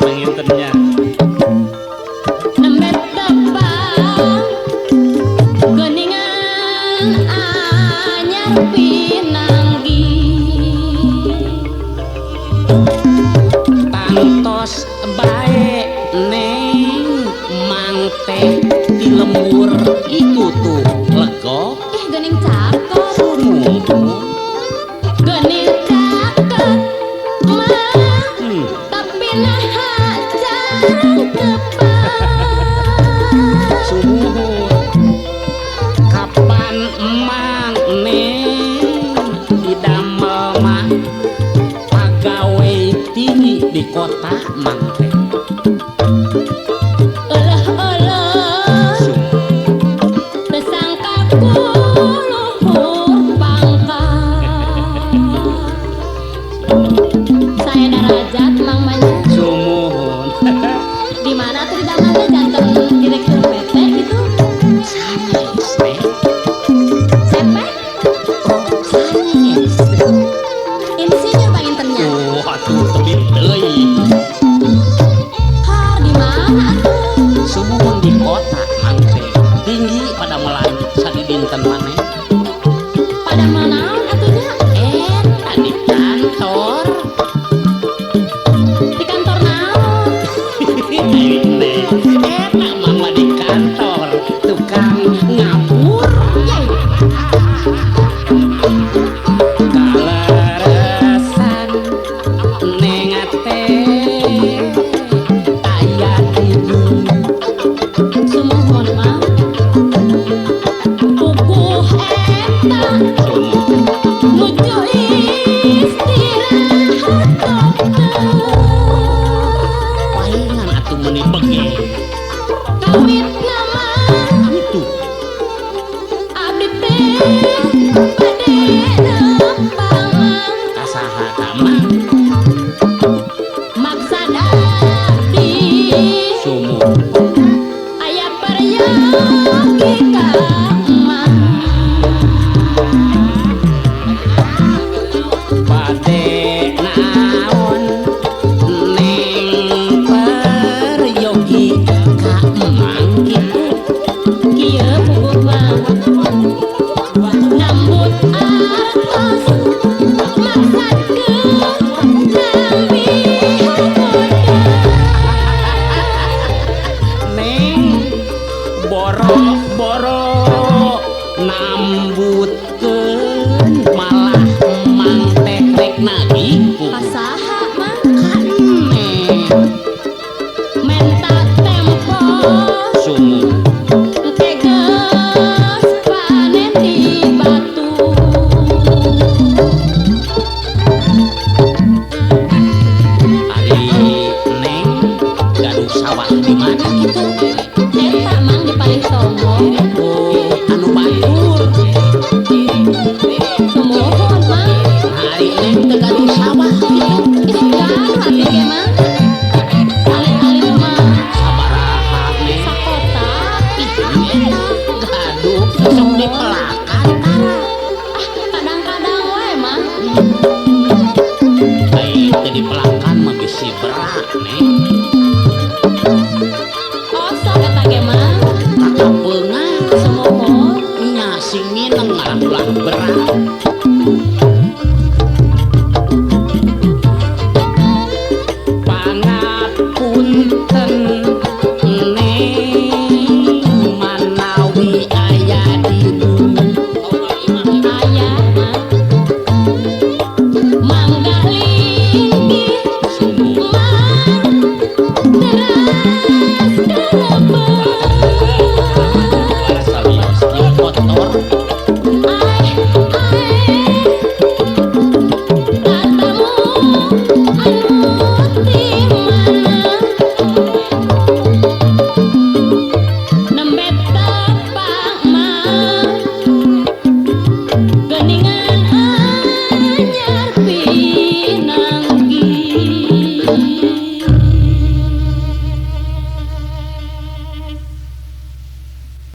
Pangintennya. Nembe tepang geningan anyar pinanggih. Tangtos bae neng mang teh di lembur itu tuh legok. Eh, gening cakep. Sumuhun. Gening cakep mah, tapi naha jarang tepang. Sumuhun. Kapan emang neng didamel mah pagawe tinggi di kota mang teh? Euleuh-euleuh, teu sangka ku luhur pangkat. Saya darajat mang manya. Sumuhun. Di mana tuh didamel teh, janten direktur PT gitu? Sanes, neng. Sepek? Oh, sanes. Insinyur pangintennya. Oh, atuh tebih deui. Har di mana atuh? Sumuhun, di kota mang teh. Tinggi pada melan sadidinten maneh. Pada naon atuh nya? Eta di kantor. Di kantor naon? Neng, eta mama di kantor tukang ngapur. Yai. Kaleresan neng teh aya di Sumuhun mah. Puguh eta nuju istirahat dokter. Palingan atuh meuni bege. Kawit nama Itu. Abdi teh bade nepangan. Kasaha ka mang? Maksad abdi Sumuhun. Aya peryogi ka emang. Bade naon neng peryogi ka emang kitu? Kieu puguh mah, nambut artos maksadkeun nambi modal. Neng, boro-boro nambutkeun, malah emang teh rek nagih puguh. Kasaha mah? Ka neng. Menta tempo. Sumuhun. Engke geus panen di batu. Ari neng gaduh sawah di mana kitu? Eta mang di paling sombong. Oh, anu batur. Sumuhun mang. Ari neng teu gaduh sawah kitu? Ih, gaduh abdi ge mah. Alit-alit mah. Sabaraha, neng? Sakota. Ih, gaduh sok dipelakan tara? Ah, kadang-kadang wae mah. Ai teu dipelakan mah bisi berat.